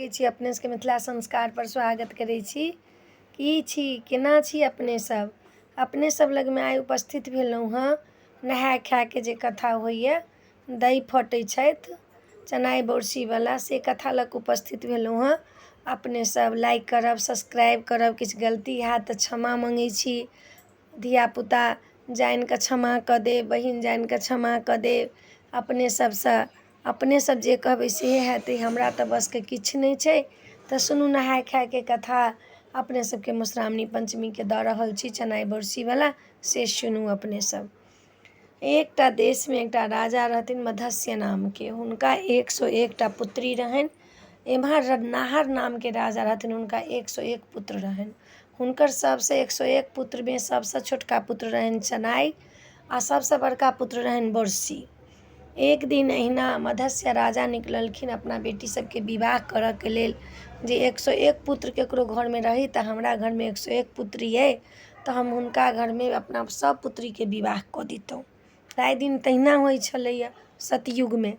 सकै छी। अपने सबके मिथिला संस्कारपर स्वागत करै छी। की छी, केना छी अपने सब? अपने सब लगमे आइ उपस्थित भेलहुँ हँ। नहाय खायके जे कथा होइए, दही फटै छथि चनाइ बरसीवला, से कथा लऽ कऽ उपस्थित भेलहुँ हँ। अपने सब लाइक करब, सब्सक्राइब करब। किछु गलती हैत तऽ क्षमा मङ्गै छी। धियापुता जानि कऽ क्षमा कऽ देब, बहिन जानि कऽ क्षमा कऽ देब। अपने सबसँ अपने सब जे कहबै सेहे हेतै, हमरा तऽ बसके किछु नहि छै। तऽ सुनू नहाय खायके कथा अपने सबके मधुश्रावणी पञ्चमीके दऽ रहल छी, चनाइ बरसीवला, से सुनू अपने सब। एकटा देशमे एकटा राजा रहथिन मधस्य नामके, हुनका 101टा पुत्री रहनि। एम्हर नाहर नामके राजा रहथिन, हुनका 101 पुत्र रहनि। हुनकर सबसँ 101 पुत्रमे सबसँ छोटका पुत्र रहनि चनाइ आ सबसँ बड़का पुत्र रहनि बरसी। एक दिन अहिना मधस्य राजा निकललखिन अपना बेटी सबके विवाह करऽके लेल, जे 101 पुत्र ककरो घरमे रहै तऽ हमरा घरमे 101 पुत्री अइ, तऽ हम हुनका घरमे अपना सब पुत्रीके विवाह कऽ दितहुँ। ताहि दिन तहिना होइ छलैए सतयुगमे।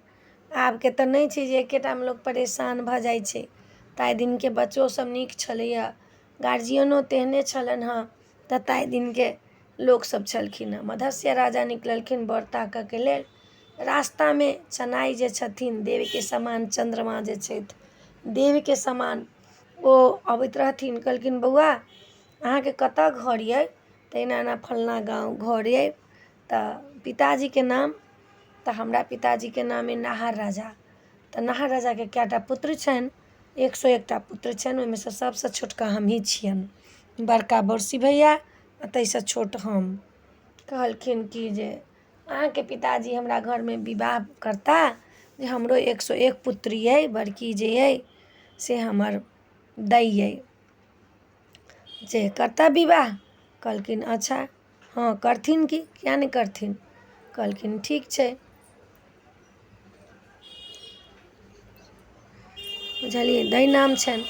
आबके तऽ नहि छै जे एकेटामे लोक परेशान भऽ जाइ छै। ताहि दिनके बच्चो सब नीक छलैए, गार्जियनो तेहने छलनि हँ, तऽ ताहि दिनके लोकसब छलखिन हँ। मधस्य राजा निकललखिन वर ताकऽके लेल। रास्तामे चनाइ जे छथिन, देवके समान चन्द्रमा जे छथि, देवके समान, ओ अबैत रहथिन। कहलखिन बौआ अहाँके कतऽ घर अइ? तऽ एना एना फल्लाँ गाँव घर अइ। तऽ पिताजीके नाम? तऽ हमरा पिताजीके नाम अइ नाहर राजा। तऽ नाहर राजाके कए टा पुत्र छनि? 101टा पुत्र छनि, ओहिमे सँ सबसँ छोटका हमही छियनि, बड़का बरसी भैया आ ताहिसँ छोट हम। कहलखिन कि जे अहाँके पिताजी हमरा घरमे विवाह करता, जे हमरो 101 पुत्री अइ, बड़की जे अइ से हमर दै अइ, जे करता विवाह? कहलखिन अच्छा हँ करथिन, कि किया नहि करथिन। कहलखिन ठीक छै। बुझलियै, दै नाम छनि।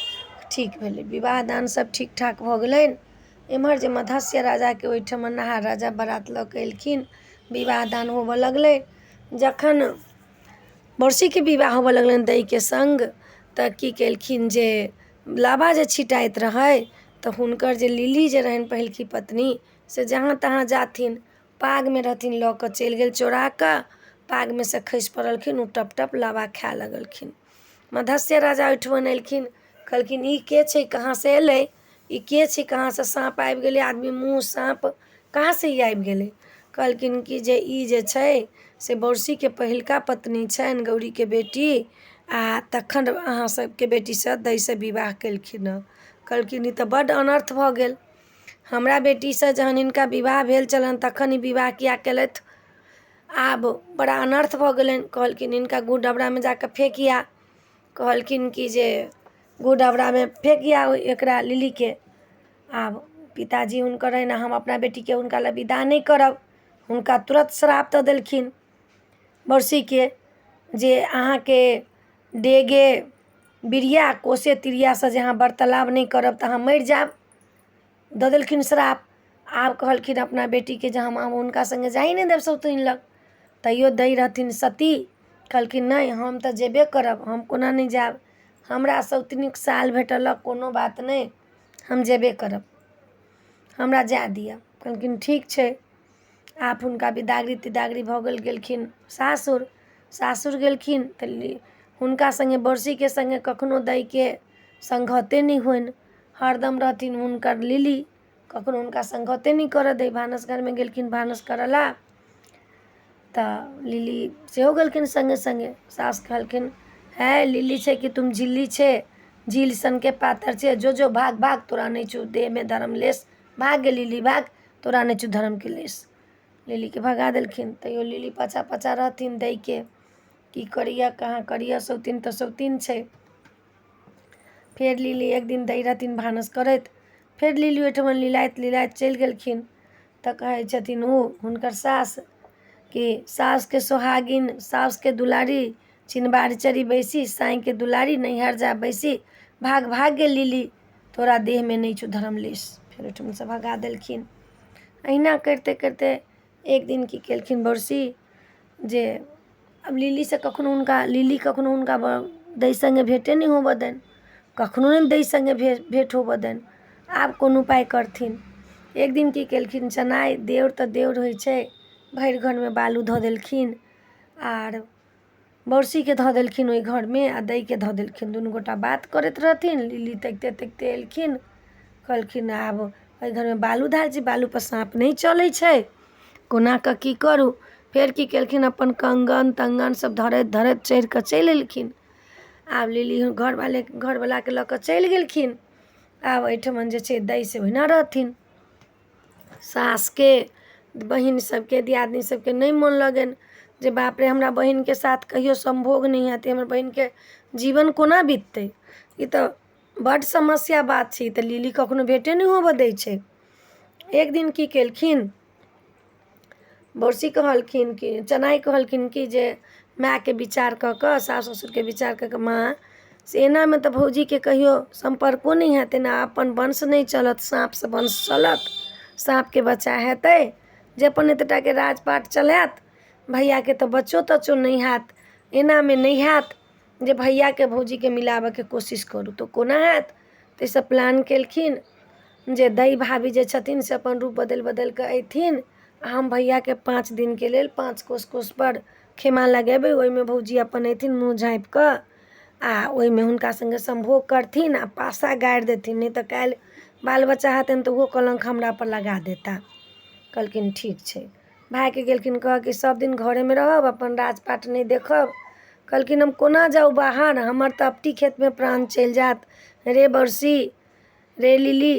ठीक भेलै, विवाह दान सब ठीक ठाक भऽ गेलनि। एम्हर जे मधस्य राजाके ओहिठाम नहार राजा बारात लऽ कऽ एलखिन, विवाह दान होबऽ लगलै। जखन बरसीके विवाह होबऽ लगलनि दैके सङ्ग, तऽ की केलखिन जे लाबा जे छिटाइत रहै, तऽ हुनकर जे लिली जे रहनि पहिलकी पत्नी, से जहाँ तहाँ जाथिन पागमे रहथिन लऽ कऽ चलि गेल चोरा कऽ, पागमे सँ खसि पड़लखिन, ओ टप टप लाबा खाय लगलखिन। मधस्य राजा ओहिठमन एलखिन, कहलखिन ई के छै, कहाँसँ एलै ई, के छै, कहाँसँ साँप आबि गेलै, आदमी मुँह साँप कहाँसँ ई आबि गेलै? कहलखिन कि जे ई जे छै से बरसीके पहिलका पत्नी छनि, गौरीके बेटी, आ तखन अहाँ सबके बेटीसँ दैसँ विवाह केलखिन हँ। कहलखिन ई तऽ बड्ड अनर्थ भऽ गेल, हमरा बेटीसँ जहन हिनका विवाह भेल छलनि तखन ई विवाह किया केलथि, आब बड़ा अनर्थ भऽ गेलनि। कहलखिन हिनका गुड़ डबरामे जाकऽ फेकिया। कहलखिन कि जे गुड़ डबरामे फेकिया एकरा लिलीके। आब पिताजी हुनकर रहनि, हम अपना बेटीके हुनका लए विदा नहि करब। हुनका तुरन्त श्राप दऽ देलखिन बरसीके, जे अहाँके डेगे बिरिया कोसे तिरियासँ जे अहाँ वार्तालाप नहि करब तऽ अहाँ मरि जायब। दऽ देलखिन श्राप। आब कहलखिन अपना बेटीके जे हम आब हुनका सङ्गे जाइ नहि देब सौतिन लग। तैयो दै रहथिन सती, कहलखिन नहि, हम तऽ जेबे करब, हम कोना नहि जायब, हमरा सौतिनिक साल भेटल, कोनो बात नहि, हम जेबे करब, हमरा जाय दिअ। कहलखिन ठीक छै। आब हुनका बिदागरी तिदागरी भऽ गेल, गेलखिन सासुर। सासुर गेलखिन तऽ हुनका सङ्गे बरसीके सङ्गे कखनो दैके सङ्गते नहि होइन, हरदम रहथिन हुनकर लिली, कखनो हुनका सङ्गते नहि करऽ दै। भानस घरमे गेलखिन भानस करऽ लए तऽ लिली सेहो गेलखिन सङ्गे सङ्गे। सास कहलखिन है लिली छै कि तुम झिल्ली छै, झील सनके पातर छै, जो जो भाग भाग, तोरा नहि छौ देहमे धर्म लेश, भाग गे लिली भाग, तोरा नहि छौ धर्मके लेश। लिलीके भगा देलखिन। तैयो लिली पाछाँ पाछाँ रहथिन दैके, की करैए कहाँ करैए, सौतिन तऽ सौतिन छै। फेर लिली एक दिन दै रहथिन भानस करैत, फेर लिली ओहिठमन लीलाइत लीलाइत चलि गेलखिन। तऽ कहै छथिन ओ हुनकर सास कि सासके सोहागिन सासके दुलारी चिनबार चढ़ी बैसी, साँइके दुलारी नैहर जा बैसी, भाग भाग गे लिली, तोरा देहमे नहि छौ धर्म लेश। फेर ओहिठमनसँ भगा देलखिन। अहिना करिते करिते एक दिन की केलखिन बरसी जे आब लिलीसँ कखनो हुनका लिली कखनो हुनका दै सङ्गे भेँटे नहि होबऽ दैन। कखनो नहि दै सङ्गे भेँट होबऽ देनि। आब कोन उपाय करथिन? एक दिन की केलखिन चनाइ, देउर तऽ देउर होइ छै, भरि घरमे बालू धऽ देलखिन आर बरसीके धऽ देलखिन ओहि घरमे आ दैके धऽ देलखिन। दुनू गोटा बात करैत रहथिन। लिली तकिते तकिते एलखिन, कहलखिन आब एहि घरमे बालू धयल छै, बालूपर साँप नहि चलै छै, कोना कऽ की करू? फेर की केलखिन, अपन कङ्गन तङ्गन सब धरैत धरैत चढ़ि कऽ चलि एलखिन। आब लिली घरवाले घरवलाके लऽ कऽ चलि गेलखिन। आब एहिठमन जे छै दै से ओहिना रहथिन। सासके, बहिन सबके, दियादनी सबके नहि मोन लगनि जे बाप रे, हमरा बहिनके साथ कहियो सम्भोग नहि हेतै, हमर बहिनके जीवन कोना बिततै, ई तऽ बड्ड समस्या बात छै, ई तऽ लिली कखनो भेँटे नहि होबऽ दै छै। एक दिन की केलखिन, बरसी कहलखिन कि चनाइ कहलखिन कि जे मायके विचार कऽ कऽ, सास ससुरके विचार कऽ कऽ, माँ से एनामे तऽ भौजीके कहियो सम्पर्को नहि हेतै ने, अपन वंश नहि चलत, साँपसँ वंश चलत, साँपके बच्चा हेतै जे अपन एतेटाके राजपाट चलायत, भैयाके तऽ बच्चो तच्चो नहि हैत, एनामे नहि हैत जे भैयाके भौजीके मिलाबऽके कोशिश करू तऽ कोना हैत? ताहिसँ प्लान केलखिन जे दै भाभी जे छथिन से अपन रूप बदलि बदलि कऽ अयथिन आ हम भैयाके 5 दिनके लेल 5 कोस कोसपर खेमा लगेबै, ओहिमे भौजी अपन अयथिन मुँह झाँपि कऽ आ ओहिमे हुनका सङ्गे सम्भोग करथिन आ पासा गाड़ि देथिन, नहि तऽ काल्हि बाल बच्चा हेतनि तऽ ओहो कलङ्क हमरापर लगा देता। कहलखिन ठीक छै। भायके गेलखिन कहऽ कि सभ दिन घरेमे रहब, अपन राजपाट नहि देखब? कहलखिन हम कोना जाउ बाहर, हमर तऽ अपटी खेतमे प्राण चलि जायत। रे बरसी, रे लिली,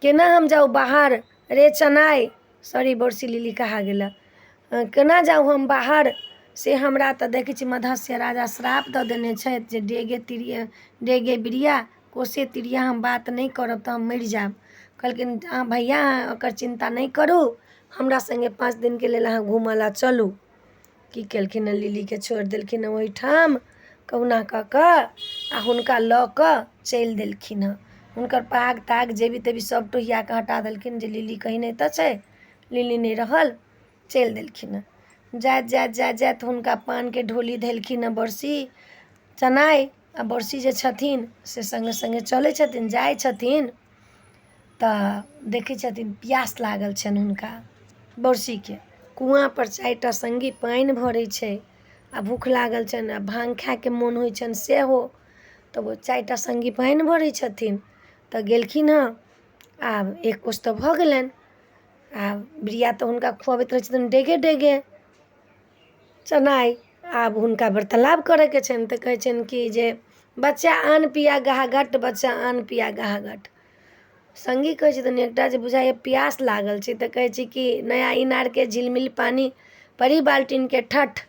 केना हम जाउ बाहर? रे चनाइ, सॉरी बरसी लिली कहा गेल, केना जाउ हम बाहर? से हमरा तऽ देखै छी मधस्य राजा श्राप दऽ देने छथि जे डेगे तिरिया, डेगे बिरिया कोसे तिरिया हम बात नहि करब तऽ हम मरि जायब। कहलखिन अहाँ भैया अहाँ ओकर चिन्ता नहि करू, हमरा सङ्गे 5 दिनके लेल अहाँ घूमऽ लए चलू। की केलखिन हँ, लिलीके छोड़ि देलखिन हँ ओहिठाम कहुना कऽ कऽ आ हुनका लऽ कऽ चलि देलखिन हँ। हुनकर पाग ताग जेबी तेबी सब टोहिया कऽ हटा देलखिन जे लिली कहीं नहि तऽ छै, लिली नहि रहल। चलि देलखिन हँ। जाइत जाइत जाइत जाइत हुनका पानके ढोली धेलखिन हँ बरसी चनाइ आ बरसी जे छथिन से सङ्गे सङ्गे चलै छथिन। जाइ छथिन तऽ देखै छथिन प्यास लागल छनि हुनका बरसीके। कुआँपर 4टा सङ्गी पानि भरै छै आ भूख लागल छनि आ भाङ्ग खायके मोन होइ छनि सेहो। तब ओ 4टा सङ्गी पानि भरै छथिन तऽ गेलखिन हँ। आब एक कोस तऽ भऽ गेलनि। आब बिरिया तऽ हुनका खुअबैत रहै छथिन डेगे डेगे चनाइ। आब हुनका वार्तालाप करयके छनि तऽ कहै छनि कि जे बच्चा आन पिया गहागट, बच्चा आन पिया गहागट। सङ्गी कहै छथिन एकटा जे बुझाइए प्यास लागल छै, तऽ कहै छै कि नया इनारके झिलमिल पानी परी बाल्टीनके ठठ,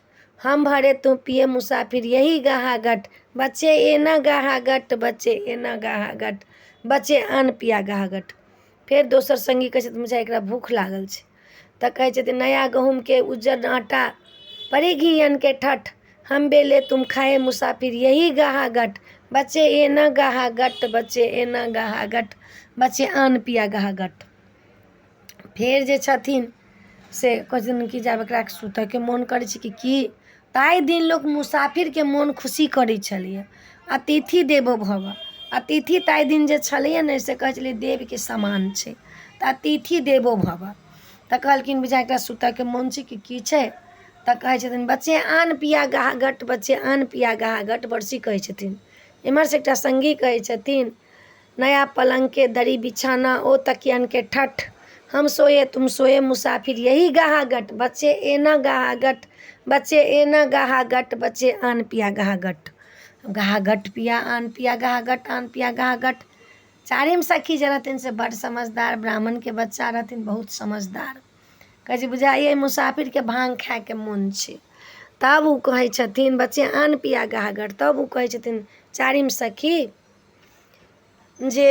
हम भरे तू पिए मुसाफिर यही गहागट, बच्चे एना गहागट, बच्चे एना गहागट, बच्चे आन पिया गहागट। फेर दोसर सङ्गी कहै छथिन बुझाइ एकरा भूख लागल छै, तऽ कहै छथिन नया गहूँमके उज्जर आटा परी घियनके ठठ, हम बेले तुम खाए मुसाफिर यही गहागट, बच्चे एना गहागट, बच्चे एना गहागट, बच्चे आन पिया गहागट। फेर जे छथिन से कहै छथिन कि जे आब एकरा सुतयके मोन करै छै कि की। ताहि दिन लोक मुसाफिरके मोन खुशी करै छलैए। अतिथि देवो भव, अतिथि ताहि दिन जे छलैए ने से कहै छलै देवके समान छै, तऽ अतिथि देवो भव। तऽ कहलखिन बुझाइ एकरा सुतयके मोन छै कि की छै, तऽ कहै छथिन बच्चे आन पिया गहागट, बच्चे आन पिया गहागट, बरसी कहै छथिन। एम्हरसँ एकटा सङ्गी कहै छथिन नया पलङ्गके दरी बिछाना ओ तकियनके ठठ, हम सोए तुम सोए मुसाफिर यही गहागट, बच्चे एना गहागट, बच्चे एना गहागट, बच्चे आन पिया गहागट। गहागट पिया आन पिया गहागट, आन पिया गहागट। चारिम सखी जे रहथिन से बड्ड समझदार, ब्राह्मणके बच्चा रहथिन, बहुत समझदार। कहै छै बुझाइए मुसाफिरके भाङ्ग खायके मोन छै। तब ओ कहै छथिन बच्चे आन पिया गहागट। तब ओ कहै छथिन चारिम सखी जे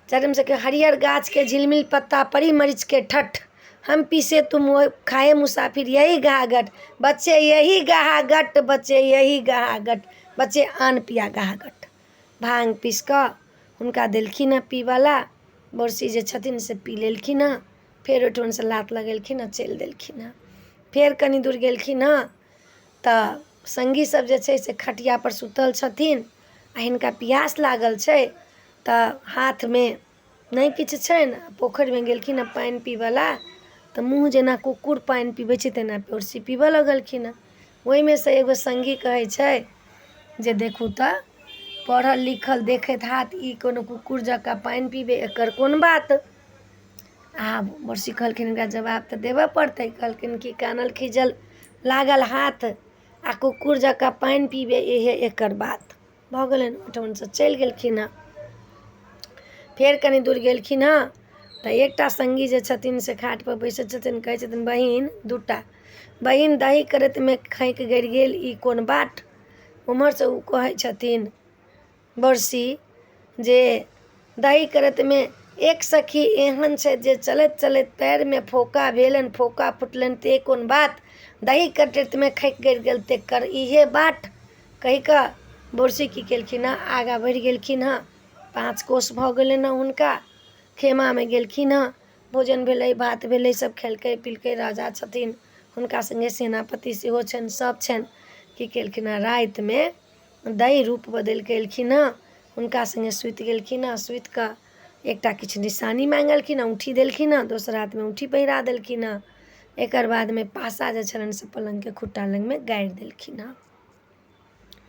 चारिम सखी हरियर गाछके झिलमिल पत्ता परी मरीचके ठठ, हम पीसे तुम खाए मुसाफिर यही गहागट, बच्चे यही गहागट, बच्चे यही गहागट, बच्चे आन पिया गहागट। भाङ्ग पीस कऽ हुनका देलखिन हँ पीबऽ बरसी जे छथिन से पी लेलखिन हँ। फेर ओहिठुनसँ लात लगेलखिन हँ, चलि देलखिन हँ। फेर कनि दूर गेलखिन हँ तऽ सङ्गी सब जे छै से खटियापर सुतल छथिन। आ हिनका पियास लागल छै तऽ हाथमे नहि किछु छनि पोखरिमे गेलखिन हँ पानि पीबऽ लए तऽ मुँह जेना कुकुर पानि पीबै छै तेना बोरसी पीबऽ लगलखिन हँ। ओहिमे सँ एगो सङ्गी कहै छै जे देखू तऽ पढ़ल लिखल देखैत हैत ई कोनो कुकुर जकाँ पानि पीबै, एकर कोन बात। आब बोरसी कहलखिन हिनका जवाब तऽ देबऽ पड़तै। कहलखिन कि कानल खीजल लागल हाथ आ कुकुर जकाँ पानि पीबै, इहे एकर बात भऽ गेलनि। ओहिठमनसँ चलि गेलखिन हँ। फेर कनि दूर गेलखिन हँ तऽ एकटा सङ्गी जे छथिन से खाटपर बैसल छथिन, कहै छथिन बहिन, दूटा बहिन दही करैतमे खैँक गड़ि गेल, ई कोन बाट। ओम्हरसँ ओ कहै छथिन बोरसी जे दही करैतमे एक सखी एहन छै जे चलैत चलैत पएरमे फोका भेलनि, फोका फुटलनि ते कोन बात, दही कटैतमे खैँक गड़ि गेल तेकर इहे बाट कहि कऽ बोरसी की केलखिन हँ, आगाँ बढ़ि गेलखिन हँ। 5 कोस भऽ गेलनि हँ हुनका। खेमामे गेलखिन हँ, भोजन भेलै, भात भेलै, सब खेलकै पिलकै। राजा छथिन, हुनका सङ्गे सेनापति सेहो छनि, सब छनि। की केलखिन हँ, रातिमे दही रूप बदलि कऽ एलखिन हँ, हुनका सङ्गे सुति गेलखिन हँ। सुति कऽ एकटा किछु निशानी माँगलखिन हँ, औँठी देलखिन हँ, दोसर हाथमे औँठी पहिरा देलखिन हँ। एकर बादमे पासा जे छलनि से पलङ्गके खुट्टा लगमे गाड़ि देलखिन हँ।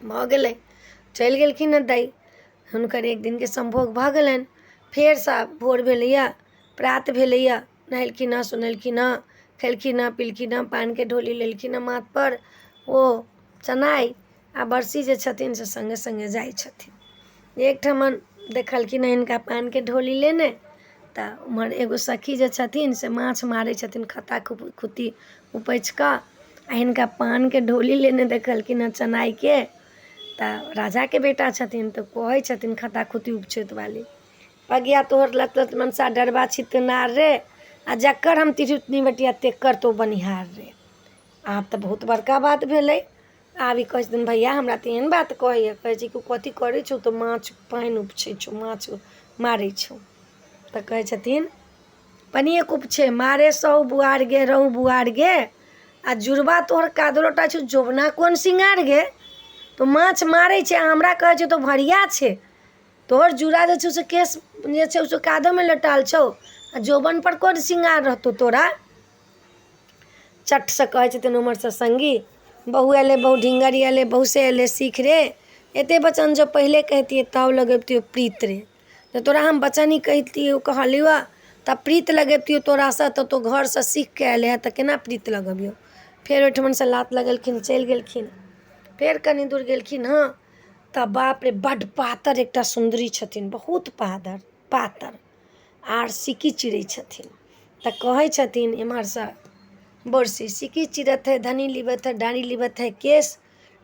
भऽ गेलै, चलि गेलखिन हँ दै। हुनकर एक दिनके सम्भोग भऽ गेलनि। फेरसँ भोर भेलैए, प्रात भेलैए, नहेलखिन हँ सुनेलखिन हँ, खेलखिन हँ पिलखिन हँ, पानिके ढोली लेलखिन हँ माथपर। ओ चनाइ आ बरसी जे छथिन से सङ्गे सङ्गे जाइ छथिन। एकठमन देखलखिन हँ हिनका पानिके ढोली लेने, तऽ उम्हर एगो सखी जे छथिन से माछ मारै छथिन खत्ता खुत्ती उपछि कऽ, आ हिनका पानके ढोली लेने देखलखिन हँ चनाइके। तऽ राजाके बेटा छथिन तऽ कहै छथिन खत्ता खुत्ती उपछैत वाली, पगिया तोहर लत लत मनसा डरबा छितनार रे, आ जकर हम तिरहुतनी बटिया तेकर तो बनिहार रे। आब तऽ बहुत बड़का बात भेलै। आब ई कहै छथिन भैया हमरा तऽ एहन बात कहैए। कहै छै कि कथी करै छौ? तऽ माछ पानि उपछै छौ, माछ मारै छौ। तऽ कहै छथिन पनिए उपछे मारे सहु बुआर गे, रहु बुआर गे, आ जुड़बा तोहर कादो लोटा छौ, जोबना कोन सिंगार गे। तो माछ मारै छै आ हमरा कहै छै तो भरिया छै, तोहर जुड़ा जे छौ से केश जे छौ से कादोमे लोटाल छौ, आ जोबनपर कोन सिंगार रहतौ तोरा। चटसँ कहै छथिन उम्हरसँ सङ्गी, बहु अयलै बहु ढिङ्गरी अयलै बहु से अयलै सीख रे, एते वचन जँ पहिले कहितियै तब लगबितियौ प्रीत रे। तऽ तोरा हम वचन ही कहितियौ कहलियौ तब प्रीत लगबितियौ तोरासँ, तऽ तोँ घरसँ सीख कऽ अयलै हँ तऽ केना प्रीत लगबियौ। फेर ओहिठमनसँ लात लगेलखिन, चलि गेलखिन। फेर कनि दूर गेलखिन हँ तऽ बाप रे बड्ड पातर एकटा सुन्दरी छथिन, बहुत पातर पातर आर सिक्की चिड़ै छथिन। तऽ कहै छथिन एम्हरसँ बोरसी, सिक्की चिड़त है धनी लिबत है डाँड़ी लिबत है केश,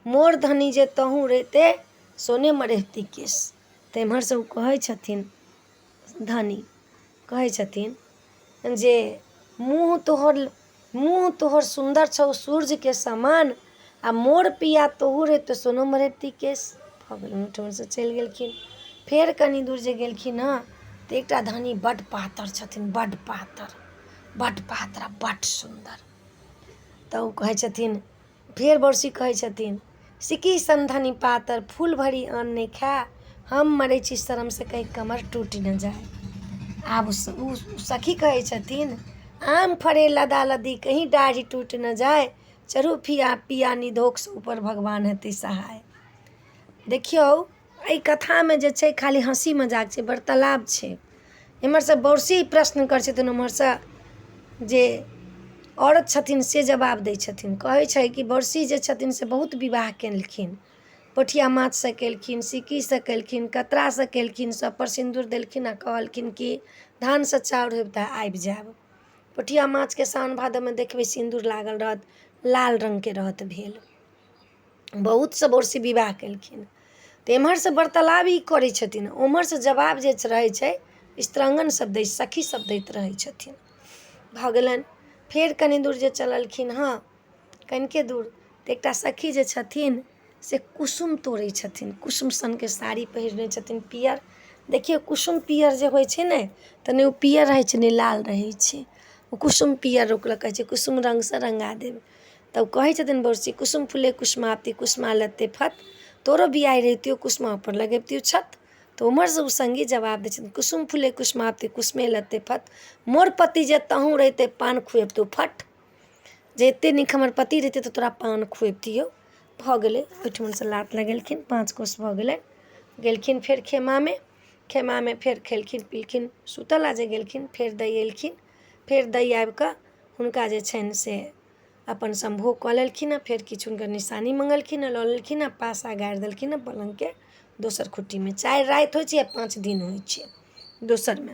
मोर धनी जे तहूँ रहिते सोने मरहिती केश। तऽ एम्हरसँ ओ कहै छथिन धनी, कहै छथिन जे मुँह तोहर सुन्दर छौ सूर्यके समान, आ मोर पिया तोहू रहिते सोनो मरहिती केश। भऽ गेल, ओहिठामसँ चलि गेलखिन। फेर कनि दूर जे गेलखिन हँ तऽ एकटा धनी बड्ड पातर छथिन, बड्ड पातर, बड्ड पातर आ बड्ड सुन्दर। तऽ ओ कहै छथिन, फेर बरसी कहै छथिन, सिक्की सन धनी पातर फूल भरी अन्न नहि खाय, हम मरै छी शरमसँ कहीं कमर टूटि ने जाय। आब ओ सखी कहै छथिन, आम फड़े लदा लदी कहीं डाढ़ी टूटि ने जाय, चढ़ू फिया पिया निधोखसँ ऊपर भगवान हेतै सहाय। देखियौ एहि कथामे जे छै खाली हँसी मजाक छै, वार्तालाप छै। एम्हरसँ बरसी प्रश्न करै छथिन, ओम्हरसँ जे औरत छथिन से जवाब दै छथिन। कहै छै कि बरसी जे छथिन से बहुत विवाह केलखिन, पोठिया माछसँ केलखिन, सिक्कीसँ केलखिन, कतरासँ केलखिन, सभपर सिन्दूर देलखिन आ कहलखिन कि धानसँ चाउर होयब तऽ आबि जायब। पोठिया माछके साओन भादवमे देखबै सिन्दूर लागल रहत, लाल रङ्गके रहत भेल। बहुत सँ बरसी विवाह केलखिन। तऽ एम्हरसँ वार्तालाप ई करै छथिन, ओम्हरसँ जवाब जे रहै छै स्त्रांगन सब दै, सखी सब दैत रहै छथिन। भऽ गेलनि। फेर कनि दूर जे चललखिन हँ, कनिके दूर, तऽ एकटा सखी जे छथिन से कुसुम तोड़ै छथिन, कुसुम सनके साड़ी पहिरने छथिन पियर। देखियौ कुसुम पियर जे होइ छै ने तऽ नहि ओ पियर रहै छै नहि लाल रहै छै, ओ कुसुम पियर ओकरा कहै छै, कुसुम रङ्गसँ रङ्गा देब। तब कहै छथिन बरसी, कुसुम फूले कुसुमावती कुसुमालते फत, तोरो बियाह रहितियौ कुसुमा ऊपर लगबितियौ छत। तऽ उम्हरसँ ओ सङ्गी जवाब दै छथिन, कुसुम फूले कुसुमावती कुसुमे लत्ते फत, मोर पति जे तहूँ रहिते पान खुअबितौ फट। जे एतेक नीक हमर पति रहितै तऽ तोरा पान खुअबितियौ। भऽ गेलै, ओहिठुमनसँ लात लगेलखिन, 5 कोस भऽ गेलै। गेलखिन फेर खेमामे, खेमामे फेर खेलखिन पीलखिन, सुतऽ लए जे गेलखिन फेर दै एलखिन। फेर दै आबि कऽ हुनका जे छनि से अपन सम्भोग कऽ लेलखिन हँ। फेर किछु हुनकर निशानी मङ्गलखिन हँ, लऽ लेलखिन हँ, पासा गाड़ि देलखिन हँ पलङ्गके दोसर खुट्टीमे। 4 राति होइ छै आ 5 दिन होइ छै दोसरमे।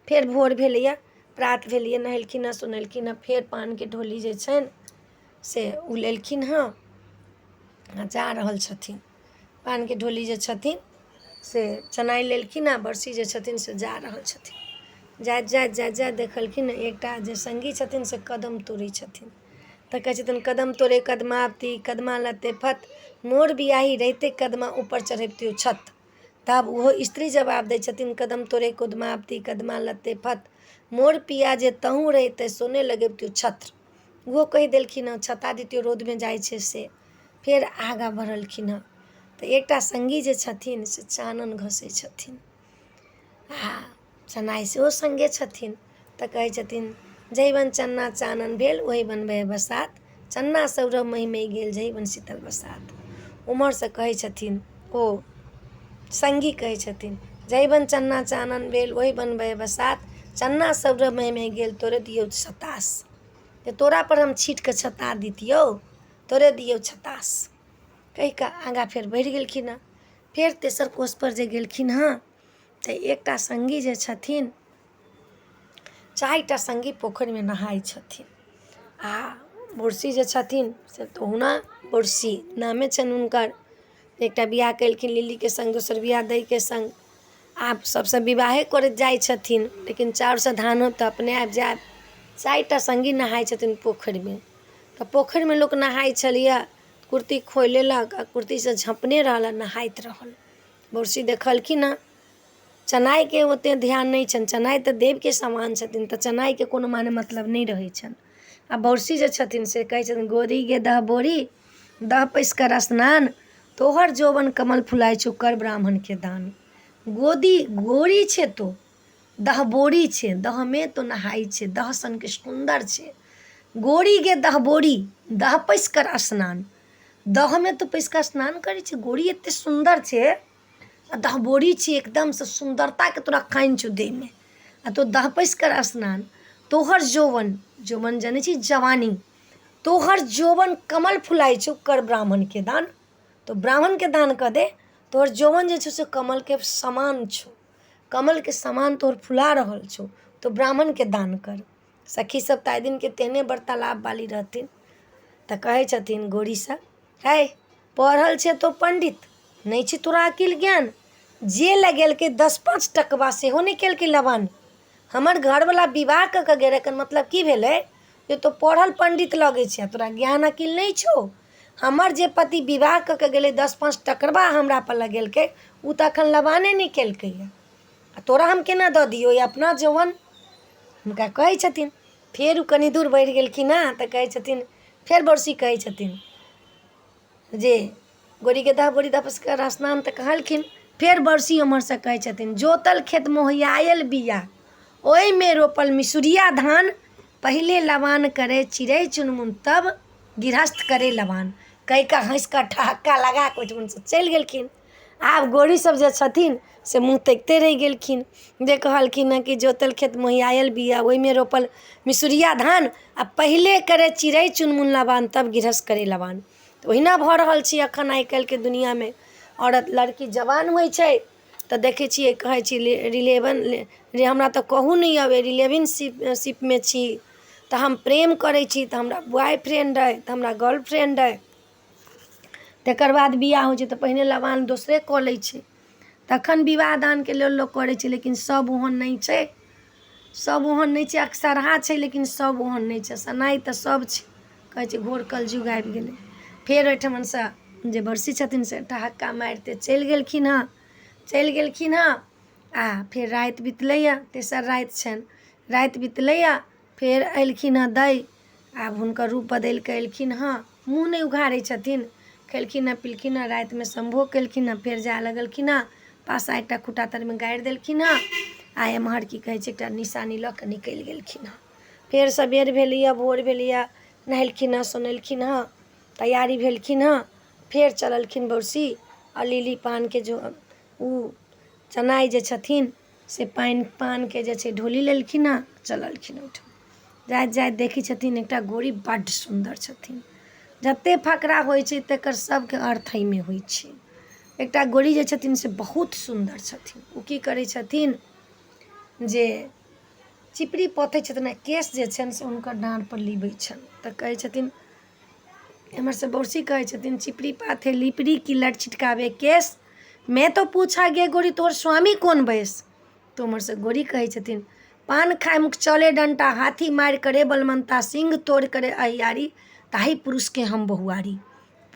फेर भोर भेलैए, प्रात भेलैए, नहेलखिन हँ सुनेलखिन हँ, फेर पानके ढोली जे छनि से ओ लेलखिन हँ आ जा रहल छथिन। पानके ढोली जे छथिन से चनाइ लेलखिन हँ, बरसी जे छथिन से जा रहल छथिन। जाइत जाइत जाइत जाइत देखलखिन एकटा जे सङ्गी छथिन से कदम तोड़ै छथिन। तऽ कहै छथिन, कदम तोड़े कदमावती कदमा लत्ते फत, मोर बियाही रहिते कदमा ऊपर चढ़बितियौ छत। तब ओहो स्त्री जवाब दै छथिन, कदम तोड़े कदमावती कदमा लत्ते फत, मोर पिया जे तहूँ रहिते सोने लगबितियौ छत्र। ओहो कहि देलखिन हँ, छता दितियौ रौदमे जाइ छै से। फेर आगाँ बढ़लखिन हँ तऽ एकटा सङ्गी जे छथिन से चानन घसै छथिन आ चनाइ सेहो सङ्गे छथिन। तऽ कहै छथिन, जहि बन चन्ना चानन भेल ओहि बन बहे बसात, चन्ना सौरभ महि महि गेल जहि बन शीतल बसात। उम्हरसँ कहै छथिन ओ सङ्गी कहै छथिन, जहि बन चन्ना चानन भेल ओहि बन बहे बसात, चन्ना सौरभ महि महि गेल तोरे दियौ छतास। जे तोरा पर हम छीट कऽ छता दितियौ, तोरे दियौ छतास। कहि कऽ आगाँ फेर बढ़ि गेलखिन हँ। फेर तेसर कोसपर जे गेलखिन हँ तऽ एकटा सङ्गी जे छथिन, 4टा सङ्गी पोखरिमे नहाइ छथिन आ बोरसी जे छथिन से तऽ ओहुना बोरसी नामे छनि हुनकर। एकटा बियाह केलखिन लिलीके सङ्ग, दोसर बियाह दैके सङ्ग, आब सबसँ विवाहे करैत जाइ छथिन, लेकिन चाउरसँ धान होत तऽ अपने आबि जायब। 4टा सङ्गी नहाइ छथिन पोखरिमे। तऽ पोखरिमे लोक नहाइ छलैए, कुर्ती खोलि लेलक आ कुर्तीसँ झँपने रहल आ नहाइत रहल। बोरसी देखलखिन हँ, चनाइके ओतेक ध्यान नहि छनि, चनाइ तऽ देवके समान छथिन तऽ चनाइके कोनो माने मतलब नहि रहै छनि। आ बौरसी जे छथिन से कहै छथिन, गोरी गे दह बोरी दह पैस कर स्नान, तोहर जोवन कमल फुलाइ छौ कर ब्राह्मणके दान। गोदी गोरी छै तो दहबोरी छै, दहमे तो नहाइ छै, दह सनके सुन्दर छै। गोरी गे दहबोरी दह पैस कर स्नान, दहमे तो पैस कऽ स्नान करै छै। गोरी एते सुन्दर छै आ दहबोरी छै, एकदमसँ सुन्दरताके तोरा खानि छौ देहमे, आ तो दह पैस कर स्नान, तोहर जौवन, जौवन जनै छी जवानी, तोहर जौवन कमल फुलाइ छौ कर ब्राह्मणके दान। तो ब्राह्मणके दान कऽ दे, तोहर जौवन जे छौ से कमलके समान छौ, कमलके समान तोहर फुला रहल छौ, तो ब्राह्मणके दान कर। सखी सब ताहि दिनके तेहने वार्तालाप वाली रहथिन। तऽ कहै छथिन गोरीसँ, है पढ़ल छै तो पंडित नहि छै तोरा अकिल ज्ञान, जे लगेलकै 10-5 टकबा सेहो नहि केलकै लबान। हमर घरवला विवाह कऽ कऽ गेल, एकर मतलब की भेलै जे तो पढ़ल पंडित लगै छै, तोरा ज्ञान अकिल नहि छौ। हमर जे पति विवाह कऽ कऽ गेलै 10-5 टकबा हमरा पर लगेलकै, ओ तऽ एखन लबाने नहि केलकैए, आ तोरा हम केना दऽ दियौ अपना जौवन, हुनका कहै छथिन। फेर ओ कनि दूर बढ़ि गेलखिन हँ तऽ कहै छथिन, फेर बरसी कहै छथिन जे गोरीके दह बोरी दह पसकर स्नान तऽ कहलखिन। फेर बरसी ओम्हरसँ कहै छथिन, जोतल खेत मोहियायल बिया ओहिमे रोपल मिसुरिया धान, पहिले लबान करे चिड़ै चुनमुन तब गृहस्थ करे लबान। कहि कऽ हँसि कऽ ठहक्का लगा कऽ ओहिठुमनसँ चलि गेलखिन। आब गोरी सब जे छथिन से मुँह तकिते रहि गेलखिन, जे कहलखिन हँ कि जोतल खेत मोहियायल बिया ओहिमे रोपल मिसुरिया धान, आ पहिले करे चिड़ै चुनमुन लबान तब गृहस्थ करे लबान। तऽ ओहिना भऽ रहल छै एखन आइ काल्हिके दुनिआँमे। औरत लड़की जवान होइ छै तऽ देखै छियै कहै छी रिलेवन रे हमरा तऽ कहू नहि अबै, रिलेवन शिपमे छी तऽ हम प्रेम करै छी, तऽ हमरा बॉय फ्रेंड अइ, तऽ हमरा गर्ल फ्रेंड अइ। तकर बाद बियाह होइ छै तऽ पहिने लबान दोसरे कऽ लै छै, तखन विवाह दानके लेल लोक करै छै। लेकिन सब ओहन नहि छै, सब ओहन नहि छै, अक्सरहा छै लेकिन सब ओहन नहि छै। सनाइ तऽ सब छै, कहै छै घोर कलयुग आबि गेलै। फेर ओहिठमनसँ जे बरसी छथिन से ठहक्का मारिते चलि गेलखिन हँ, चलि गेलखिन हँ। आ फेर राति बितलैए, तेसर राति छनि, राति बितलैए। फेर अयलखिन हँ दै, आब हुनकर रूप बदलि कऽ अयलखिन हँ, मुँह नहि उघारै छथिन। खेलखिन हँ, पिलखिन हँ, रातिमे सम्भोग केलखिन हँ, फेर जाय लगलखिन हँ। पासा एकटा खुट्टा तरमे गाड़ि देलखिन हँ आ एम्हर की कहै छै, एकटा निशानी लऽ कऽ निकलि गेलखिन हँ। फेर सबेर भेलैए, भोर भेलैए, नहेलखिन हँ, सोनेलखिन हँ, तैयारी भेलखिन हँ, फेर चललखिन बौसी। आ लिली पानके जो ओ चनाइ जे छथिन से पानि पानके जे छै ढोली लेलखिन हँ, चललखिन। ओहिठाम जाइत जाइत देखै छथिन एकटा गोरी बड्ड सुन्दर छथिन। जते फकरा होइ छै तकर सबके अर्थ एहिमे होइ छै। एकटा गोरी जे छथिन से बहुत सुन्दर छथिन। ओ की करै छथिन जे चिपरी पोतै छथिन आ केश जे छनि से हुनकर डाँरपर लिबै छनि। तऽ कहै छथिन, एम्हरसँ बौसी कहै छथिन, चिपरी पाथे लिपरी की लट छिटकावे केश, मैं तो पूछा गे गोरी तोहर स्वामी कोन बैस। तऽ उम्हरसँ गोरी कहै छथिन, पान खाय मुख चले डंटा, हाथी मारि करे बलमन्ता, सिंह तोड़ करे अहियारी, ताहि पुरुषके हम बहुआरी।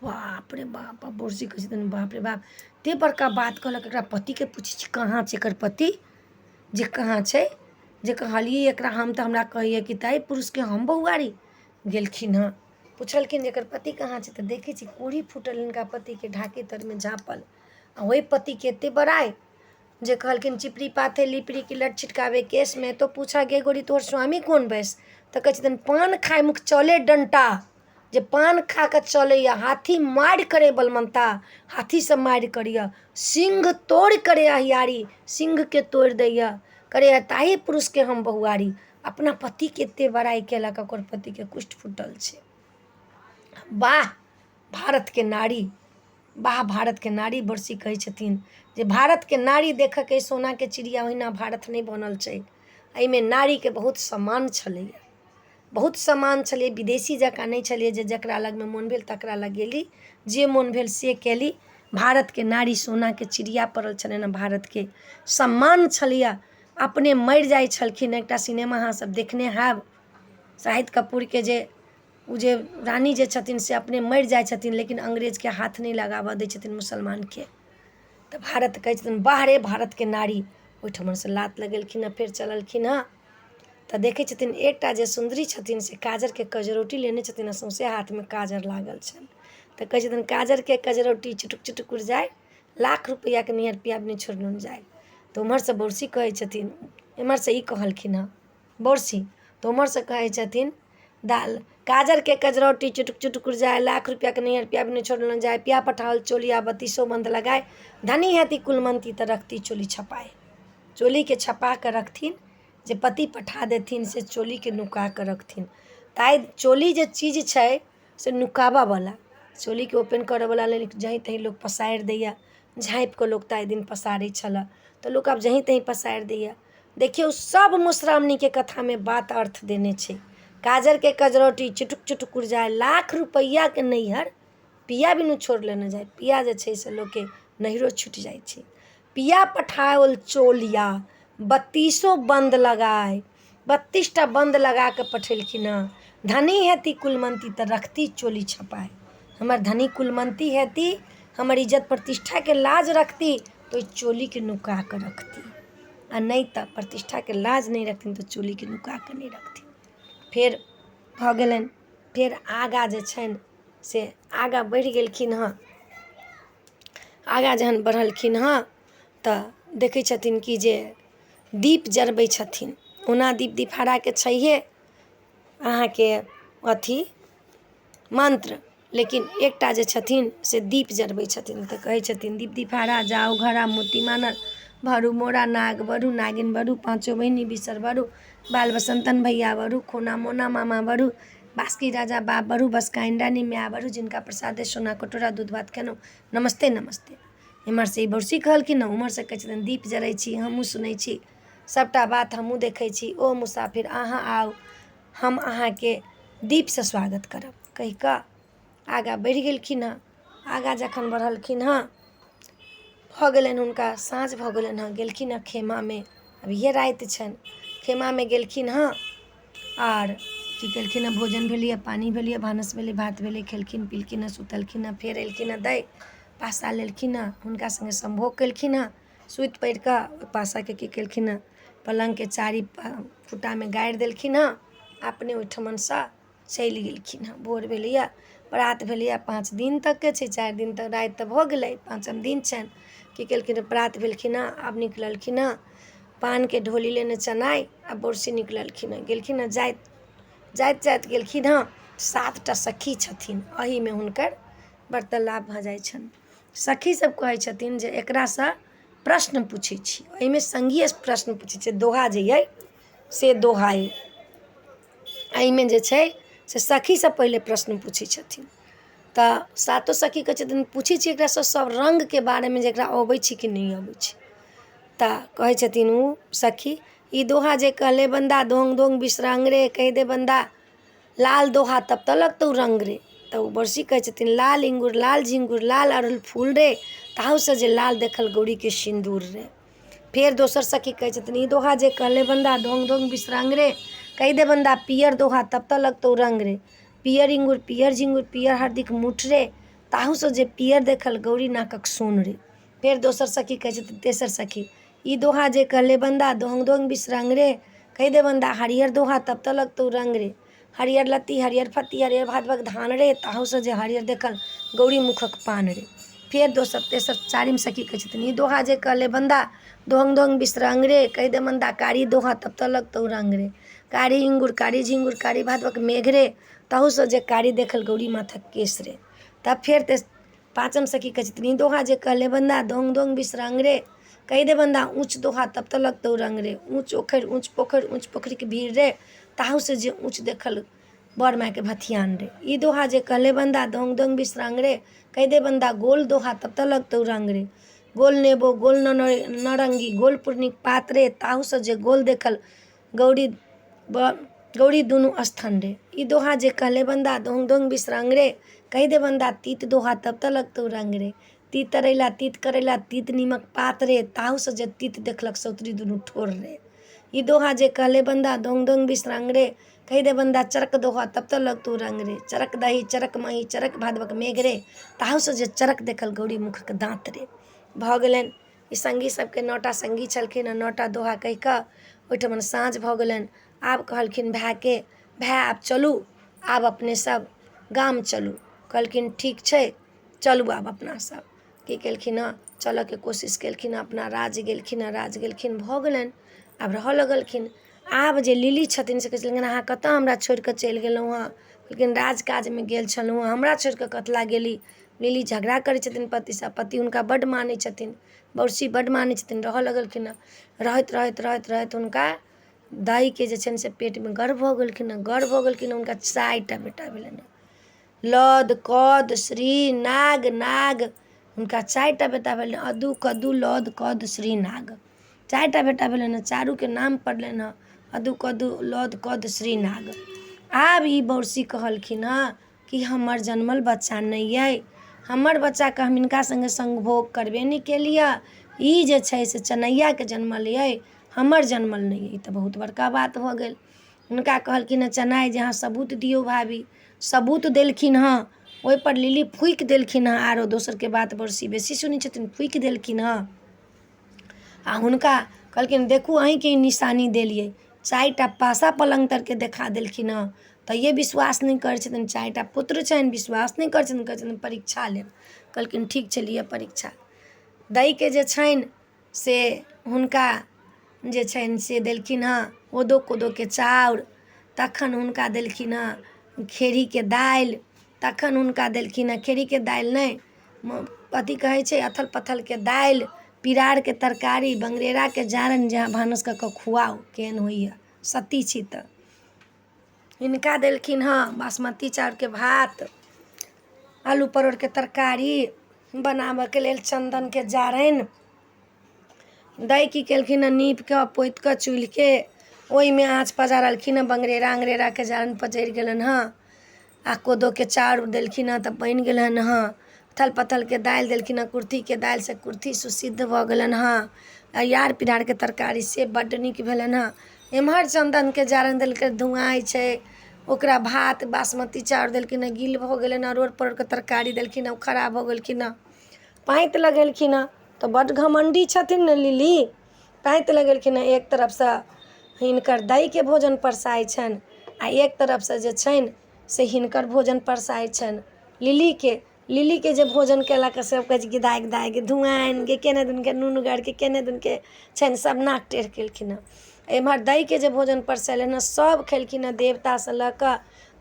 बाप रे बाप! बौसी कहै छथिन, बाप रे बाप, एते बड़का बात कहलक। एकरा पतिके पूछै छी, कहाँ छै एकर पति, जे कहाँ छै, जे कहलियै एकरा हम, तऽ हमरा कहैए कि ताहि पुरुषके हम बहुआरी। गेलखिन हँ, पुछलखिन जे एकर पति कहाँ छै। तऽ देखै छी कोढ़ी फूटल हिनका पतिके ढाकी तरमे झाँपल, आ ओहि पतिके एते बड़ाइ जे कहलखिन, चिपरी पाथे लिपरी की लट छिटकावे केशमे तो पूछा गे गोरी तोहर स्वामी कोन बैस। तऽ कहै छथिन, पान खाय मुख चले डंटा, जे पान खा कऽ चलैए, हाथी मारि करे बलमन्ता, हाथीसँ मारि करैए, सिंह तोड़ि करे अहियारी, सिंहके तोड़ि दैए करैए, ताहि पुरुषके हम बहुआरी। अपना पतिके एते बड़ाइ केलक, ओकर पतिके कुष्ठ फूटल छै। वाह भारतके नारी, वाह भारतके नारी! बरसी कहै छथिन जे भारतके नारी देखऽके सोनाके चिड़िया ओहिना भारत नहि बनल छै। एहिमे नारीके बहुत सम्मान छलैए, बहुत सम्मान छलै। विदेशी जकाँ नहि छलै जे जकरा लगमे मोन भेल तकरा लग गेली, जे मोन भेल से केली। भारतके नारी सोनाके चिड़िया पड़ल छलनि हँ, भारतके सम्मान छलैए। अपने मरि जाइ छलखिन। एकटा सिनेमा अहाँ सब देखने हैब शाहिद कपूरके, जे ओ जे रानी जे छथिन से अपने मरि जाइ छथिन, लेकिन अंग्रेजके हाथ नहि लगाबऽ दै छथिन मुसलमानके। तऽ भारत कहै छथिन, वाह रे भारतके नारी! ओहिठमनसँ लात लगेलखिन हँ, फेर चललखिन हँ, तऽ देखै छथिन एकटा जे सुन्दरी छथिन से काजरके कजरौटी लेने छथिन आ सौँसे हाथमे काजर लागल छनि। तऽ कहै छथिन, काजरके कजरौटी चुटुक चुटुक उड़ि जाय, लाख रुपैआके नियर पिया नहि छोड़लहुँ जाय। तऽ ओम्हरसँ बौरसी कहै छथिन, एम्हरसँ ई कहलखिन हँ बौरसी, तऽ ओम्हरसँ कहै छथिन, दाल काजरके कजरौटी चुटुक चुटुक उड़ि जाय, लाख रुपैआके नैहर पिया नहि छोड़लहुँ जाय, पिया पठाओल चोलिया बत्तीसो बन्द लगाय, धनी हेती कुलमन्ती तऽ रखती चोली छपाय। चोलीके छपा कऽ रखथिन, जे पति पठा देथिन से चोलीके नुका कऽ रखथिन। ताहि चोली जे चीज छै से नुकाबयवला, चोलीके ओपन करयवला लेल जहीँ तहीँ लोक पसारि दैए, झाँपिकऽ लोक ताहि दिन पसारै छलए, तऽ लोक आब जहीँ तहीँ पसारि दैए। देखियौ, सभ मधुश्रावणीके कथामे बात अर्थ देने छै। काजरके कजरौटी चुटुक चुटुक उड़ि जाय, लाख रुपैआके नैहर पिया बिनु छोड़ले नहि जाय। पिया जे छै से लोकके नैहरो छुटि जाइ छै। पिया पठाओल चोलिया बत्तीसो बन्द लगाय, 32टा बन्द लगा कऽ पठेलखिन हँ। धनी हेती कुलमन्ती तऽ रखती चोली छपाय। हमर धनी कुलमन्ती हेती, हमर इज्जत प्रतिष्ठाके लाज रखती, तऽ ओहि चोलीके नुका कऽ रखती, आ नहि तऽ प्रतिष्ठाके लाज नहि रखथिन तऽ चोलीके नुका कऽ नहि रखथिन। फेर भऽ गेलनि, फेर आगाँ जे छनि से आगाँ बढ़ि गेलखिन हँ। आगाँ जहन बढ़लखिन हँ तऽ देखै छथिन कि जे दीप जरबै छथिन। ओना दीप दिफाराके छैहे अहाँके अथी मन्त्र, लेकिन एकटा जे छथिन से दीप जरबै छथिन, तऽ कहै छथिन, दीप दिफारा जाउ घरा मोती मानल भरू मोरा नाग बरू नागिन बरू पाँचो बहिनी बिसर बरू बाल बसन्तन भैया बरू खोना मोना मामा बरू बासकी राजा बाप बरू बसकाइन रानी माय बरू, जिनका प्रसादे सोना कटोरा दूध भात खेलहुँ, नमस्ते नमस्ते। एम्हरसँ ई बरसी कहलखिन हँ, ओम्हरसँ कहै छथिन, दीप जरै छी हमहूँ सुनै छी, सभटा बात हमहूँ देखै छी, ओ मुसाफिर अहाँ आउ, हम अहाँके दीपसँ स्वागत करब। कहि कऽ आगाँ बढ़ि गेलखिन हँ। आगाँ जखन बढ़लखिन हँ, भऽ गेलनि हुनका साँझ भऽ गेलनि हँ, गेलखिन हँ खेमामे। अभिये राति छनि, खेमामे गेलखिन हँ आर की केलखिन हँ, भोजन भेलैए, पानि भेलैए, भानस भेलै, भात भेलै, खेलखिन पिलखिन हँ, सुतलखिन हँ। फेर एलखिन हँ, दै पासा लेलखिन हँ, हुनका सङ्गे सम्भोग केलखिन हँ। सुति पड़ि कऽ ओहि पासाके की केलखिन हँ, पलङ्गके चारि खुट्टामे गाड़ि देलखिन हँ, अपने ओहिठमनसँ चलि गेलखिन हँ। भोर भेलैए, प्रात भेलैए, 5 दिन तकके छै, 4 दिन तक राति तऽ भऽ गेलै, 5म दिन छनि। की केलखिन? प्रात भेलखिन हँ, आब निकललखिन हँ, पानके ढोली लेने चनाइ आ बोरसी निकललखिन हँ। गेलखिन हँ, जाइत जाइत जाइत गेलखिन हँ, 7टा सखी छथिन, एहिमे हुनकर वार्तालाप भऽ जाइ छनि। सखी सब कहै छथिन जे एकरासँ प्रश्न पूछै छी। एहिमे सङ्गीय प्रश्न पूछै छै, दोहा जे अइ से दोहा अइ। एहिमे जे छै से सखी सब पहिले प्रश्न पूछै छथिन। तऽ सातो सखी कहै छथिन, पूछै छी एकरासँ सब रङ्गके बारेमे जे एकरा अबै छै कि नहि अबै छै। तऽ कहै छथिन ओ सखी, ई दोहा जे कहले बन्दा दोंग दोंग बिसरंग रे, कहि दे बन्दा लाल दोहा तब तक लगतौ रंग रे। तऽ ओ बरसी कहै छथिन, लाल इंगूर लाल झिंगुर लाल अड़हुल फूल रे, ताहूसँ जे लाल देखल गौरीके सिन्दूर रे। फेर दोसर सखी कहै छथिन, ई दोहा जे कहले बन्दा दोंग दोंग बिसरंग रे, कहि दे बन्दा पियर दोहा तब तक लगतौ रंग रे, पियर इंगूर पियर झिंगुर पियर हरदिक मुठ रे, ताहूसँ जे पियर देखल गौरी नाकक सोन रे। फेर दोसर सखी कहै छथिन, तेसर सखी, ई दोहा जे कहले बन्दा दोंग दोंग बिसरंग रे, कहि दे बन्दा हरियर दोहा तब तक लगतौ रंग रे, हरियर लत्ती हरियर फत्ती हरियर भादवक धान रे, ताहूसँ जे हरियर देखल गौरी मुखक पान रे। फेर दोसर तेसर चारिम सखी कहै छथिन, ई दोहा जे कहले बन्दा दोंग दोंग बिसरंग रे, कहि दे बन्दा कारी दोहा तब तक लगतौ रंग रे, कारी इंगुर कारी झिंगुर कारी भादवक मेघ रे, ताहूसँ जे कारी देखल गौरी माथक केश रे। तब फेर पाँचम सखी कहै छथिन, ई दोहा जे कहले बन्दा दोंग दोंग बिसरंग रे, कहि दे बन्दा ऊँच दोहा तब तक लगतौ रंग रे, ऊँच ओखरि ऊँच पोखरि ऊँच पोखरिके भीड़ रे, ताहूसँ जे ऊँच देखल बड़ मायके भथियान रे। ई दोहा जे कहले बन्दा दोंग दोंग बिसरंग रे, कहि दे बन्दा गोल दोहा तब तक लगतौ रंग रे, गोल नेबो गोल नारङ्गी गोल पूर्णिक पात रे, ताहूसँ जे गोल देखल गौरी गौरी दुनू स्थान रे। ई दोहा जे कहले बन्दा दोंग दोंग बिसरंग रे, कहि दे बन्दा तीत दोहा तब तक लगतौ रंग रे, तीत तरैला तीत करैला तीत नीमक पात रे, ताहूसँ जे तीत देखलक सौतरी दुनू ठोर रे। ई दोहा जे कहले बन्दा दोंग दोंग बिसरंग रे, कहि दे बन्दा चरक दोहा तब तक लगतौ रंग रे, चरक दही चरक मही चरक भादवक मेघ रे, ताहूसँ जे चरक देखल गौरी मुखक दाँत रे। भऽ गेलनि ई सङ्गी सबके 9टा सङ्गी छलखिन हँ, 9टा दोहा कहि कऽ ओहिठमन साँझ भऽ गेलनि। आब कहलखिन भायके, भाय आब चलू, आब अपने सब गाम चलू। कहलखिन ठीक छै, चलू आब अपना सब। की केलखिन हँ, चलऽके कोशिश केलखिन हँ, अपना राज गेलखिन हँ, राज गेलखिन, भऽ गेलनि, आब रहऽ लगलखिन। आब जे लिली छथिन से कहै छलखिन, अहाँ कतऽ हमरा छोड़िकऽ चलि गेलहुँ हँ? कहलखिन राज काजमे गेल छलहुँ हँ, हमरा छोड़िकऽ कतला गेली? लिली झगड़ा करै छथिन पतिसँ, पति हुनका बड्ड मानै छथिन, बौरसी बड्ड मानै छथिन। रहऽ लगलखिन हँ, रहैत रहैत रहैत रहैत हुनका दाइके जे छनि से पेटमे गर्भ भऽ गेलखिन हँ। गर्भ भऽ गेलखिन हँ, हुनका 4टा बेटा भेलनि हँ, लद कद श्री नाग नाग, हुनका 4टा बेटा भेलनि, अदू कदू लद कद श्री नाग, 4टा बेटा भेलनि हँ, चारूके नाम पड़लनि हँ, अदू कदू लद कद श्री नाग। आब ई बौरसी कहलखिन हँ कि हमर जनमल बच्चा नहि अइ, हमर बच्चाके हम हिनका सङ्गे संभोग करबे नहि केलियै, ई जे छै से चनैयाके जनमल अइ, हमर जनमल नहि अइ। ई तऽ बहुत बड़का बात भऽ गेल। हुनका कहलखिन हँ चनाइ जे अहाँ सबूत दियौ भाभी। सबूत देलखिन हँ, ओहिपर लिली फूकि देलखिन हँ, आरो दोसरके बात बरसी बेसी सुनै छथिन, फूकि देलखिन हँ आ हुनका कहलखिन देखू अहीँके ई निशानी देलियै। 4टा पासा पलङ्ग तरके देखा देलखिन हँ, तैयो विश्वास नहि करै छथिन। 4टा पुत्र छनि, विश्वास नहि करै छथिन, कहै छथिन परीक्षा लेब। कहलखिन ठीक छै, लिअ परीक्षा। दैके जे छनि से हुनका जे छनि से देलखिन हँ कोदो कोदोके चाउर, तखन हुनका देलखिन हँ खेड़ीके दालि, तखन हुनका देलखिन हँ खेड़ीके दालि नहि, कथी कहै छै, अथल पथलके दालि, पिरारके तरकारी, बंगरेराके जारनि, जे अहाँ भानस कऽ कऽ खुआउ केहन होइए, सती छी। तऽ हिनका देलखिन हँ बासमती चाउरके भात, आलू परोड़के तरकारी बनाबऽके लेल चन्दनके जारनि। दै की केलखिन हँ, नीप कऽ पोति कऽ चूल्हिके ओहिमे आँच पजारलखिन हँ, बंगरेरा अंगरेराके जारनि पजरि गेलनि हँ, आ कोदोके चाउर देलखिन हँ तऽ बनि गेलनि हँ। अथल पथलके दालि देलखिन हँ, कुर्थीके दालि से कुर्थी सुसिद्ध भऽ गेलनि हँ, आ यार पिरारके तरकारी से बड्ड नीक भेलनि हँ। एम्हर चन्दनके जारनि देलकै, धुआँइ छै ओकरा भात बासमती चाउर देलखिन हँ, गील भऽ गेलनि हँ। अरोड़ परोड़के तरकारी देलखिन हँ, ओ खराब भऽ गेलखिन हँ। पाँति लगेलखिन हँ तऽ बड्ड घमण्डी छथिन ने लिली, पाँति लगेलखिन हँ। एक तरफसँ हिनकर दाइके भोजन परसाइ छनि आ एक तरफसँ जे छनि से हिनकर भोजन परसाइ छनि। लिलीके। लिलीके जे भोजन केलक, सभ कहै छै कि दाइ दाइ गे धुआइन गे, केने दुनके नुनगर के, केने दुनके छनि, सभ नाक टेढ़ केलखिन हँ। एम्हर दैके जे भोजन परसलनि हँ, सभ खेलखिन हँ, देवतासँ लऽ कऽ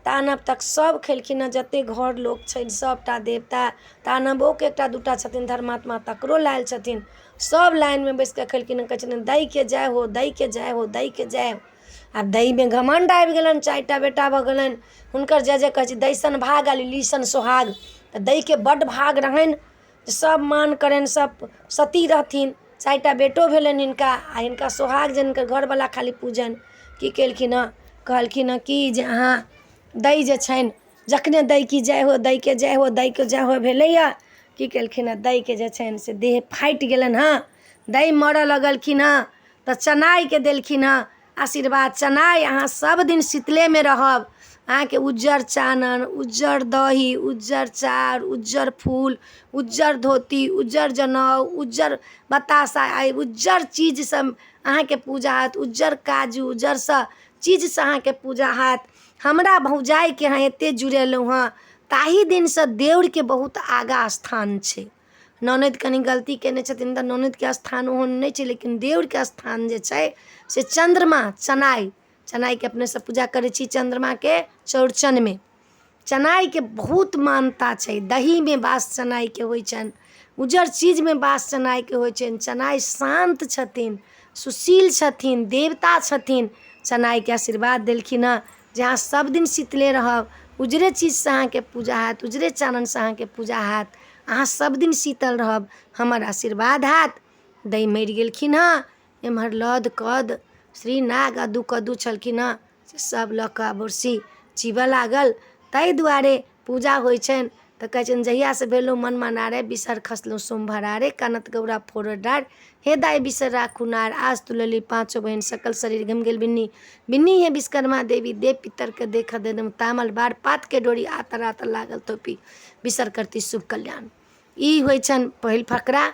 दानव तक सभ खेलखिन हँ, जतेक घर लोक छनि सभटा देवता दानवोके। एकटा दूटा छथिन धर्मात्मा, तकरो लायल छथिन। सभ लाइनमे बैसि कऽ खेलखिन हँ। कहै छथिन दैके जय हो, दैके जय हो, दैके जय हो। आब दैमे घमण्ड आबि गेलनि, 4टा बेटा भऽ गेलनि हुनकर। जय जय कहै छै, दैसन भाग आ लिलीसन सोहाग। तऽ दैके बड्ड भाग रहनि जे सभ मान करनि, सभ सती रहथिन। 4टा बेटो भेलनि हिनका आ हिनका सोहाग जे हिनकर घरवला खाली पूजनि। की केलखिन हँ? कहलखिन हँ कि जे अहाँ दै जे छनि, जखने दै की जय हो, दैके जय हो, दैके जय हो भेलैए, की केलखिन हँ? दैके जे छनि से देह फाटि गेलनि हँ, दै मरऽ लगलखिन हँ। तऽ चनाइके देलखिन हँ आशीर्वाद, चनाइ अहाँ सब दिन शीतलेमे रहब, अहाँके उज्जर चानन, उज्जर दही, उज्जर चाउर, उज्जर फूल, उज्जर धोती, उज्जर जनउ, उज्जर बताशा, आइ उज्जर चीजसँ अहाँके पूजा हैत, उज्जर काजू, उज्जरसँ चीजसँ अहाँके पूजा हैत। हमरा भौजाइके अहाँ एते जुड़ेलहुँ हँ। ताहि दिनसँ देउरके बहुत आगाँ स्थान छै। ननदि कनि गलती केने छथिन तऽ ननदिके स्थान ओहन नहि छै, लेकिन देउरके स्थान जे छै से चन्द्रमा चनाइ, चनाइके अपने सब पूजा करै छी चन्द्रमाके चौरचनमे। चनाइके बहुत मानता छै। दहीमे वास चनाइके होइ छनि, उज्जर चीजमे वास चनाइके होइ छनि। चनाइ शान्त छथिन, सुशील छथिन, देवता छथिन। चनाइके आशीर्वाद देलखिन हँ जे अहाँ सब दिन शीतले रहब, उजरे चीजसँ अहाँके पूजा हैत, उजरे चाननसँ अहाँके पूजा हैत, अहाँ सब दिन शीतल रहब, हमर आशीर्वाद हैत। दै मरि गेलखिन हँ। एम्हर लद कद श्रीनाग अदू कदू छलखिन हँ, से सब लऽ कऽ बोरसी चीबऽ लागल। ताहि दुआरे पूजा होइ छनि तऽ कहै छनि, जहियासँ भेलहुँ मन मना रे, बिसर खसलहुँ सोमभरा रे, कानत गौरा फोड़ऽ डार, हे दाइ बिसर राखू नार, आज तुलली पाँचो बहिन, सकल शरीर घमि गेल बिन्नी बिन्नी, हे विश्वकर्मा देवी, देव पितरके देख देलहुँ तामल बार, पातके डोरी आतर आतर लागल थोपी, बिसर करती शुभ कल्याण। ई होइ छनि पहिल फकरा।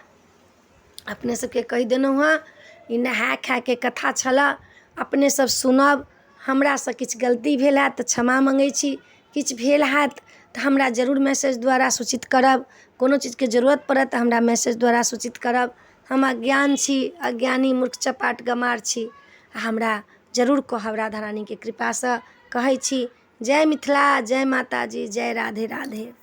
अपने सबके कहि देलहुँ हँ। ई नहाय खायके कथा छलऽ, अपने सब सुनब। हमरासँ किछु गलती भेल हैत तऽ क्षमा मङ्गै छी। किछु भेल हैत तऽ हमरा जरूर मैसेज द्वारा सूचित करब। कोनो चीजके जरूरत पड़त तऽ हमरा मैसेज द्वारा सूचित करब। हम अज्ञान छी, अज्ञानी मूर्ख चपाट गमार छी, हमरा जरूर कहब। राधा रानीके कृपासँ कहै छी, जय मिथिला, जय माताजी, जय राधे राधे।